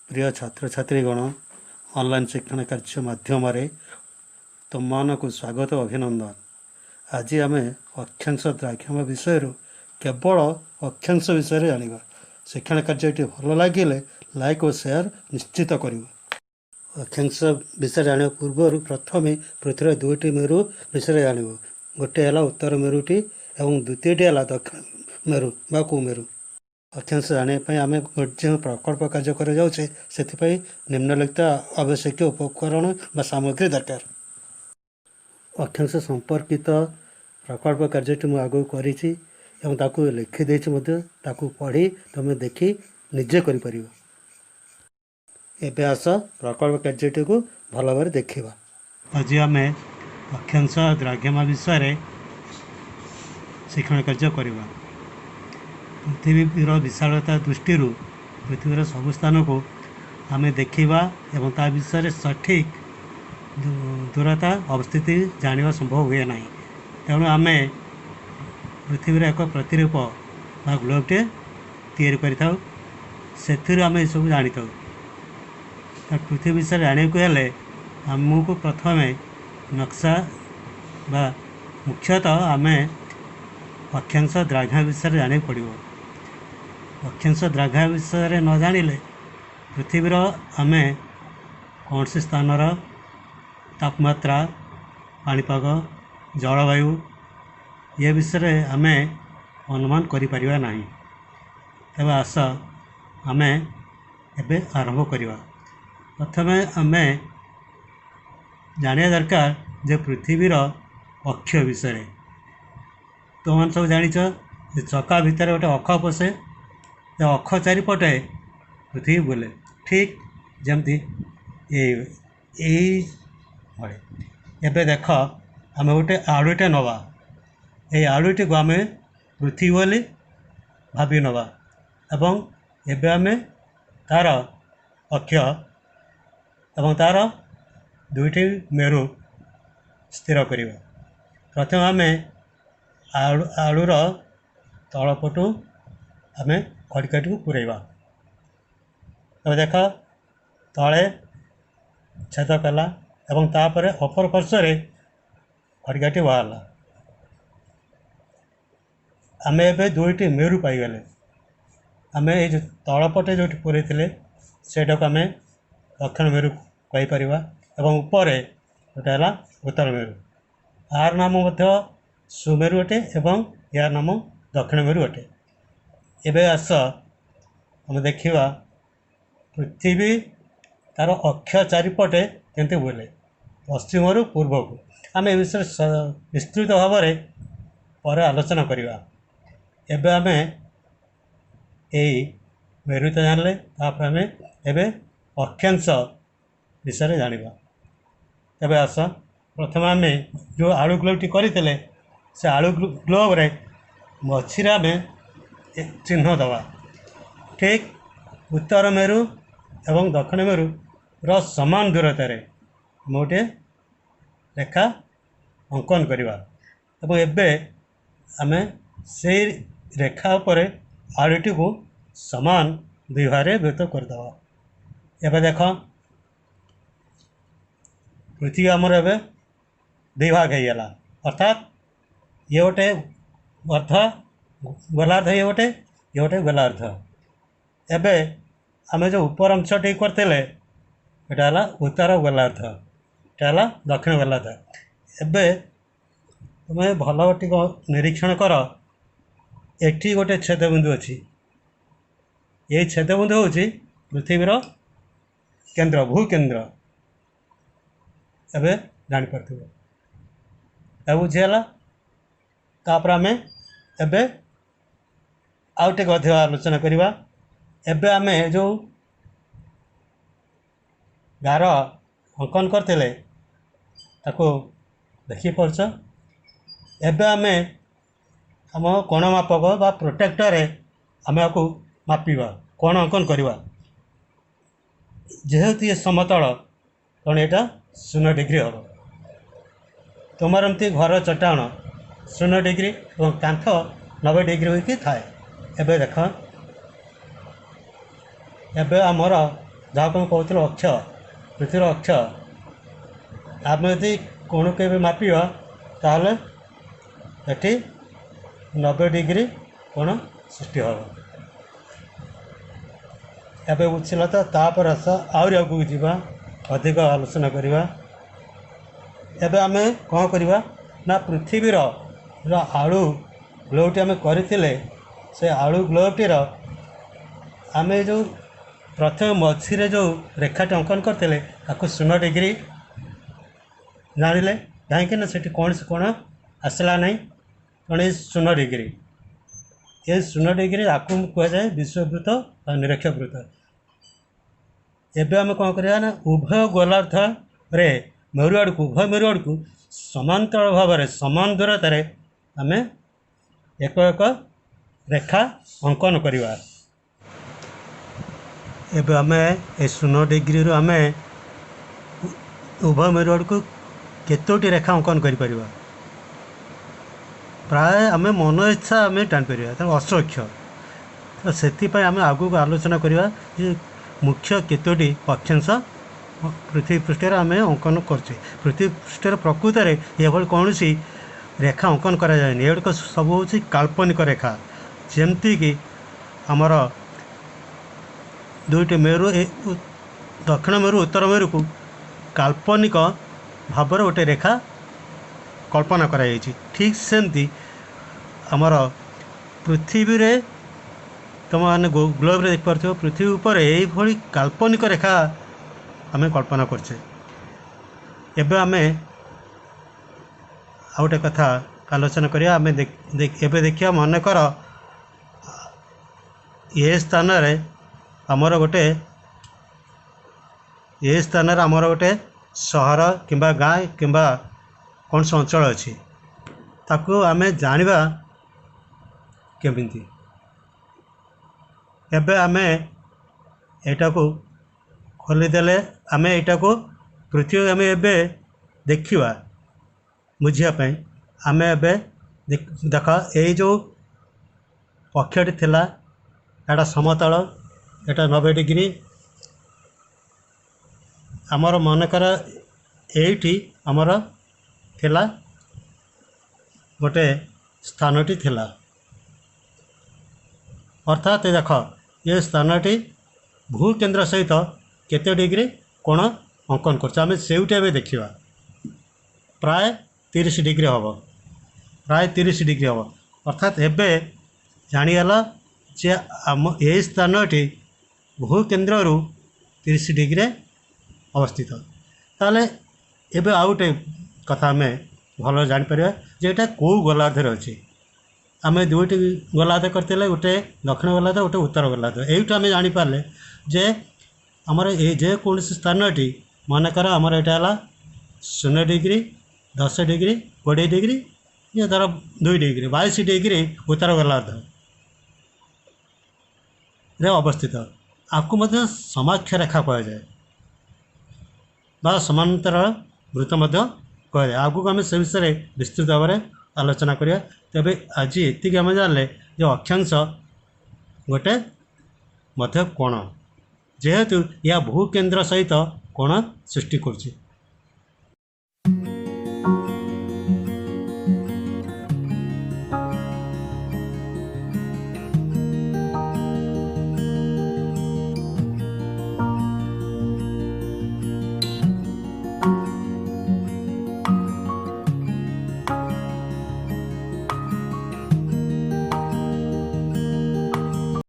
ପ୍ରିୟ ଛାତ୍ରଛାତ୍ରୀଗଣ, online ଶିକ୍ଷଣ କାର୍ଯ୍ୟ ମାଧ୍ୟମରେ ତୁମମାନଙ୍କୁ ସ୍ୱାଗତ ଓ ଅଭିନନ୍ଦନ। ଆଜି ଆମେ ଅକ୍ଷାଂଶ ଦ୍ରାଘିମା ବିଷୟରୁ କେବଳ ଅକ୍ଷାଂଶ ବିଷୟରେ ଜାଣିବା। ଶିକ୍ଷଣ କାର୍ଯ୍ୟଟି ଭଲ ଲାଗିଲେ ଲାଇକ୍ ଓ ସେୟାର ନିଶ୍ଚିତ କରିବ। ଅକ୍ଷାଂଶ ବିଷୟରେ ଜାଣିବା ପୂର୍ବରୁ ପ୍ରଥମେ ପୃଥିବୀର ଦୁଇଟି ମେରୁ ବିଷୟରେ ଜାଣିବ। ଗୋଟିଏ ହେଲା ଉତ୍ତର ମେରୁଟି ଏବଂ ଦ୍ୱିତୀୟଟି ହେଲା ଦକ୍ଷିଣ ମେରୁ ବା କୁମେରୁ। ଅକ୍ଷାଂଶ ଜାଣିବା ପାଇଁ ଆମେ ଯେଉଁ ପ୍ରକଳ୍ପ କାର୍ଯ୍ୟ କରାଯାଉଛି, ସେଥିପାଇଁ ନିମ୍ନଲିଖିତ ଆବଶ୍ୟକୀୟ ଉପକରଣ ବା ସାମଗ୍ରୀ ଦରକାର। ଅକ୍ଷାଂଶ ସମ୍ପର୍କିତ ପ୍ରକଳ୍ପ କାର୍ଯ୍ୟଟି ମୁଁ ଆଗକୁ କରିଛି ଏବଂ ତାକୁ ଲେଖିଦେଇଛି ମଧ୍ୟ। ତାକୁ ପଢ଼ି ତୁମେ ଦେଖି ନିଜେ କରିପାରିବ। ଏବେ ଆସ, ପ୍ରକଳ୍ପ କାର୍ଯ୍ୟଟିକୁ ଭଲ ଭାବରେ ଦେଖିବା। ଆଜି ଆମେ ଅକ୍ଷାଂଶ ଦ୍ରାଘିମା ବିଷୟରେ ଶିକ୍ଷଣ କାର୍ଯ୍ୟ କରିବା। ପୃଥିବୀର ବିଶାଳତା ଦୃଷ୍ଟିରୁ ପୃଥିବୀର ସବୁ ସ୍ଥାନକୁ ଆମେ ଦେଖିବା ଏବଂ ତା ବିଷୟରେ ସଠିକ୍ ଦୂରତା, ଅବସ୍ଥିତି ଜାଣିବା ସମ୍ଭବ ହୁଏ ନାହିଁ। ତେଣୁ ଆମେ ପୃଥିବୀର ଏକ ପ୍ରତିରୂପ ବା ଗ୍ଲୋବଟିଏ ତିଆରି କରିଥାଉ। ସେଥିରୁ ଆମେ ଏସବୁ ଜାଣିଥାଉ। ତ ପୃଥିବୀ ବିଷୟରେ ଜାଣିବାକୁ ହେଲେ ଆମକୁ ପ୍ରଥମେ ନକ୍ସା ବା ମୁଖ୍ୟତଃ ଆମେ ଅକ୍ଷାଂଶ ଦ୍ରାଘିମା ବିଷୟରେ ଜାଣିବାକୁ ପଡ଼ିବ। ଅକ୍ଷାଂଶ ଦ୍ରାଘିମା ବିଷୟରେ ନ ଜାଣିଲେ ପୃଥିବୀର ଆମେ କୌଣସି ସ୍ଥାନର ତାପମାତ୍ରା, ପାଣିପାଗ, ଜଳବାୟୁ ଏ ବିଷୟରେ ଆମେ ଅନୁମାନ କରିପାରିବା ନାହିଁ। ତେବେ ଆସ, ଆମେ ଏବେ ଆରମ୍ଭ କରିବା। ପ୍ରଥମେ ଆମେ ଜାଣିବା ଦରକାର ଯେ ପୃଥିବୀର ଅକ୍ଷ ବିଷୟରେ। ତୁମମାନେ ସବୁ ଜାଣିଛ ଯେ ଚକା ଭିତରେ ଗୋଟେ ଅଖ ପଶେ। ସେ ଅଖ ଚାରିପଟେ ପୃଥିବୀ ବୁଲେ, ଠିକ୍ ଯେମିତି ଏଇ ଭଳି। ଏବେ ଦେଖ, ଆମେ ଗୋଟେ ଆଳୁଟେ ନେବା। ଏଇ ଆଳୁଟିକୁ ଆମେ ପୃଥିବୀ ବୋଲି ଭାବି ନେବା ଏବଂ ଏବେ ଆମେ ତା'ର ଅକ୍ଷ ଏବଂ ତା'ର ଦୁଇଟି ମେରୁ ସ୍ଥିର କରିବା। ପ୍ରଥମେ ଆମେ ଆଳୁର ତଳପଟୁ ଆମେ ଖଡ଼ିକାଟିକୁ ପୂରାଇବା। ଏବେ ଦେଖ, ତଳେ ଛେଦ କଲା ଏବଂ ତାପରେ ଅପର ପାର୍ଶ୍ୱରେ ଖଡ଼ିକାଟି ବାହାରିଲା। ଆମେ ଏବେ ଦୁଇଟି ମେରୁ ପାଇଗଲେ। ଆମେ ଏଇ ଯେଉଁ ତଳପଟେ ଯେଉଁଠି ପୂରେଇଥିଲେ, ସେଇଟାକୁ ଆମେ ଦକ୍ଷିଣ ମେରୁ କହିପାରିବା ଏବଂ ଉପରେ ଗୋଟେ ହେଲା ଉତ୍ତର ମେରୁ। ଏହାର ନାମ ମଧ୍ୟ ସୁମେରୁ ଅଟେ ଏବଂ ଏହାର ନାମ ଦକ୍ଷିଣ ମେରୁ ଅଟେ। ଏବେ ଆସ, ଆମେ ଦେଖିବା ପୃଥିବୀ ତା'ର ଅକ୍ଷ ଚାରିପଟେ କେମିତି ବୁଲେ, ପଶ୍ଚିମରୁ ପୂର୍ବକୁ। ଆମେ ଏ ବିଷୟରେ ବିସ୍ତୃତ ଭାବରେ ପରେ ଆଲୋଚନା କରିବା। ଏବେ ଆମେ ଏଇ ମେରୁ ତ ଜାଣିଲେ, ତାପରେ ଆମେ ଏବେ ଅକ୍ଷାଂଶ ବିଷୟରେ ଜାଣିବା। ତେବେ ଆସ, ପ୍ରଥମେ ଆମେ ଯେଉଁ ଆଳୁ ଗ୍ଲୋବଟି କରିଥିଲେ, ସେ ଆଳୁ ଗ୍ଲୋବରେ ମଝିରେ ଆମେ ଚିହ୍ନ ଦେବା। ଠିକ୍ ଉତ୍ତର ମେରୁ ଏବଂ ଦକ୍ଷିଣ ମେରୁର ସମାନ ଦୂରତାରେ ଆମେ ଗୋଟିଏ ରେଖା ଅଙ୍କନ କରିବା ଏବଂ ଏବେ ଆମେ ସେଇ ରେଖା ଉପରେ ଆଳୁଟିକୁ ସମାନ ଦୁଇ ଭାଗରେ ବିଭକ୍ତ କରିଦେବା। ଏବେ ଦେଖ, ପୃଥିବୀ ଆମର ଏବେ ଦୁଇ ଭାଗ ହେଇଗଲା। ଅର୍ଥାତ୍ ଇଏ ଗୋଟେ ଅର୍ଦ୍ଧ ଗୋଲାର୍ଦ୍ଧ, ଇଏ ଗୋଟେ ଗୋଲାର୍ଦ୍ଧ। ଏବେ ଆମେ ଯେଉଁ ଉପର ଅଂଶଟି କରିଥିଲେ, ଏଇଟା ହେଲା ଉତ୍ତର ଗୋଲାର୍ଦ୍ଧ, ଏଇଟା ହେଲା ଦକ୍ଷିଣ ଗୋଲାର୍ଦ୍ଧ। ଏବେ ତୁମେ ଭଲ ଟିକେ ନିରୀକ୍ଷଣ କର। ଏଠି ଗୋଟେ ଛେଦବିନ୍ଦୁ ଅଛି। ଏଇ ଛେଦବିନ୍ଦୁ ହେଉଛି ପୃଥିବୀର କେନ୍ଦ୍ର, ଭୂକେନ୍ଦ୍ର। ଏବେ ଜାଣିପାରୁଥିବ, ଏବେ ବୁଝିହେଲା। ତାପରେ ଆମେ ଏବେ ଆଉ ଟିକେ ଅଧିକ ଆଲୋଚନା କରିବା। ଏବେ ଆମେ ଯେଉଁ ଗାର ଅଙ୍କନ କରିଥିଲେ, ତାକୁ ଦେଖିପାରୁଛ। ଏବେ ଆମେ ଆମ କୋଣ ମାପକ ବା ପ୍ରୋଟ୍ରାକ୍ଟରରେ ଆମେ ଆକୁ ମାପିବା, କୋଣ ଅଙ୍କନ କରିବା। ଯେହେତୁ ଇଏ ସମତଳ, ତେଣୁ ଏଇଟା 0 ଡିଗ୍ରୀ ହେବ। ତୁମର ଏମିତି ଘର ଚଟାଣ 0 ଡିଗ୍ରୀ ଏବଂ କାନ୍ଥ 90 ଡିଗ୍ରୀ ହୋଇକି ଥାଏ। ଏବେ ଦେଖ, ଏବେ ଆମର ଯାହାକୁ ଆମେ କହୁଥିଲେ ଅକ୍ଷ, ପୃଥିବୀର ଅକ୍ଷ, ଆମେ ଯଦି କୋଣକୁ ଏବେ ମାପିବା ତାହେଲେ ଏଠି 90 ଡିଗ୍ରୀ କୋଣ ସୃଷ୍ଟି ହେବ। ଏବେ ବୁଝିଲା ତ? ତାପରେ ଆସ ଆହୁରି ଆଗକୁ ଯିବା, ଅଧିକ ଆଲୋଚନା କରିବା। ଏବେ ଆମେ କ'ଣ କରିବା ନା ପୃଥିବୀର ଆଳୁ ଗ୍ଲୋବଟି ଆମେ କରିଥିଲେ, ସେ ଆଳୁ ଗ୍ଲୋବଟିର ଆମେ ଯେଉଁ ପ୍ରଥମେ ମଝିରେ ଯେଉଁ ରେଖାଟି ଅଙ୍କନ କରିଥିଲେ ତାକୁ 0 ଡିଗ୍ରୀ ଜାଣିଲେ, କାହିଁକି ନା ସେଠି କୌଣସି କୋଣ ଆସିଲା ନାହିଁ, ତେଣୁ ଏ 0 ଡିଗ୍ରୀ, ଏ 0 ଡିଗ୍ରୀ ଆକୁ କୁହାଯାଏ ବିଷୁବବୃତ୍ତ ବା ନିରକ୍ଷ ବୃତ୍ତ। ଏବେ ଆମେ କ'ଣ କରିବା ନା ଉଭୟ ଗୋଲାର୍ଦ୍ଧରେ ମେରୁ ଆଡ଼କୁ, ଉଭୟ ମେରୁ ଆଡ଼କୁ ସମାନ୍ତରାଳ ଭାବରେ ସମାନ ଦୂରତାରେ ଆମେ ଏକ ଏକ ରେଖା ଅଙ୍କନ କରିବା। ଏବେ ଆମେ ଏ 0 ଡିଗ୍ରୀରୁ ଆମେ ଉଭୟ ମେରୁ ଆଡ଼କୁ କେତୋଟି ରେଖା ଅଙ୍କନ କରିପାରିବା? ପ୍ରାୟ ଆମେ ମନ ଇଚ୍ଛା ଆମେ ଟାଣିପାରିବା, ତେଣୁ ଅସଂଖ୍ୟ। ତ ସେଥିପାଇଁ ଆମେ ଆଗକୁ ଆଲୋଚନା କରିବା ଯେ ମୁଖ୍ୟ କେତୋଟି ଅକ୍ଷାଂଶ ପୃଥିବୀ ପୃଷ୍ଠରେ ଆମେ ଅଙ୍କନ କରୁଛେ। ପୃଥିବୀ ପୃଷ୍ଠରେ ପ୍ରକୃତରେ ଏଭଳି କୌଣସି ରେଖା ଅଙ୍କନ କରାଯାଏନି, ଏଗୁଡ଼ିକ ସବୁ ହେଉଛି କାଳ୍ପନିକ ରେଖା। ଯେମିତିକି ଆମର ଦୁଇଟି ମେରୁ, ଦକ୍ଷିଣ ମେରୁ ଉତ୍ତର ମେରୁକୁ କାଳ୍ପନିକ ଭାବରେ ଗୋଟେ ରେଖା କଳ୍ପନା କରାଯାଇଛି, ଠିକ୍ ସେମିତି ଆମର ପୃଥିବୀରେ ତୁମେମାନେ ଗ୍ଲୋବରେ ଦେଖିପାରୁଥିବ, ପୃଥିବୀ ଉପରେ ଏଇଭଳି କାଳ୍ପନିକ ରେଖା ଆମେ କଳ୍ପନା କରୁଛେ। ଏବେ ଆମେ ଆଉ ଗୋଟେ କଥା ଆଲୋଚନା କରିବା। ଆମେ ଏବେ ଦେଖିବା, ମନେକର ଏ ସ୍ଥାନରେ ଆମର ଗୋଟେ, ଏ ସ୍ଥାନରେ ଆମର ଗୋଟେ ସହର କିମ୍ବା ଗାଁ କିମ୍ବା କୌଣସି ଅଞ୍ଚଳ ଅଛି, ତାକୁ ଆମେ ଜାଣିବା କେମିତି? ଏବେ ଆମେ ଏଇଟାକୁ ଖୋଲିଦେଲେ ଆମେ ଏଇଟାକୁ ପୃଥିବୀ ଆମେ ଏବେ ଦେଖିବା ବୁଝିବା ପାଇଁ। ଆମେ ଏବେ ଦେଖ, ଏଇ ଯେଉଁ ପକ୍ଷଟି ଥିଲା ଏଇଟା ସମତଳ, ଏଇଟା 90 ଡିଗ୍ରୀ। ଆମର ମନେକର ଏଇଠି ଆମର ଥିଲା ଗୋଟେ ସ୍ଥାନଟି ଥିଲା, ଅର୍ଥାତ୍ ଦେଖ ଏ ସ୍ଥାନଟି ଭୂକେନ୍ଦ୍ର ସହିତ କେତେ ଡିଗ୍ରୀ କୋଣ ଅଙ୍କନ କରୁଛି, ଆମେ ସେଇଠି ଏବେ ଦେଖିବା। ପ୍ରାୟ 30 ଡିଗ୍ରୀ ହେବ, ପ୍ରାୟ 30 ଡିଗ୍ରୀ ହେବ। ଅର୍ଥାତ୍ ଏବେ ଜାଣିଗଲା ଯେ ଆମ ଏଇ ସ୍ଥାନଟି ଭୂକେନ୍ଦ୍ରରୁ 30 ଡିଗ୍ରୀରେ ଅବସ୍ଥିତ। ତାହେଲେ ଏବେ ଆଉ ଗୋଟେ କଥା ଆମେ ଭଲ ଜାଣିପାରିବା ଯେ ଏଇଟା କେଉଁ ଗୋଲାର୍ଦ୍ଧରେ ଅଛି। ଆମେ ଦୁଇଟି ଗୋଲାର୍ଦ୍ଧ କରିଥିଲେ, ଗୋଟେ ଦକ୍ଷିଣ ଗୋଲାର୍ଦ୍ଧ, ଗୋଟେ ଉତ୍ତର ଗୋଲାର୍ଦ୍ଧ। ଏଇଠୁ ଆମେ ଜାଣିପାରିଲେ ଯେ ଆମର ଏଇ ଯେକୌଣସି ସ୍ଥାନଟି, ମନେକର ଆମର ଏଇଟା ହେଲା 0 ଡିଗ୍ରୀ, 10 ଡିଗ୍ରୀ, 20 ଡିଗ୍ରୀ, ଇଏ ଧର 2 ଡିଗ୍ରୀ, 22 ଡିଗ୍ରୀ ଉତ୍ତର ଗୋଲାର୍ଦ୍ଧରେ ଅବସ୍ଥିତ। ଆକୁ ମଧ୍ୟ ସମାକ୍ଷ ରେଖା କୁହାଯାଏ ବା ସମାନ୍ତରାଳ ବୃତ୍ତ ମଧ୍ୟ କୁହାଯାଏ। ଆଗକୁ ଆମେ ସେ ବିଷୟରେ ବିସ୍ତୃତ ଭାବରେ ଆଲୋଚନା କରିବା। ତେବେ ଆଜି ଏତିକି ଆମେ ଜାଣିଲେ ଯେ ଅକ୍ଷାଂଶ ଗୋଟେ ମଧ୍ୟ କୋଣ, ଯେହେତୁ ଏହା ଭୂକେନ୍ଦ୍ର ସହିତ କୋଣ ସୃଷ୍ଟି କରୁଛି।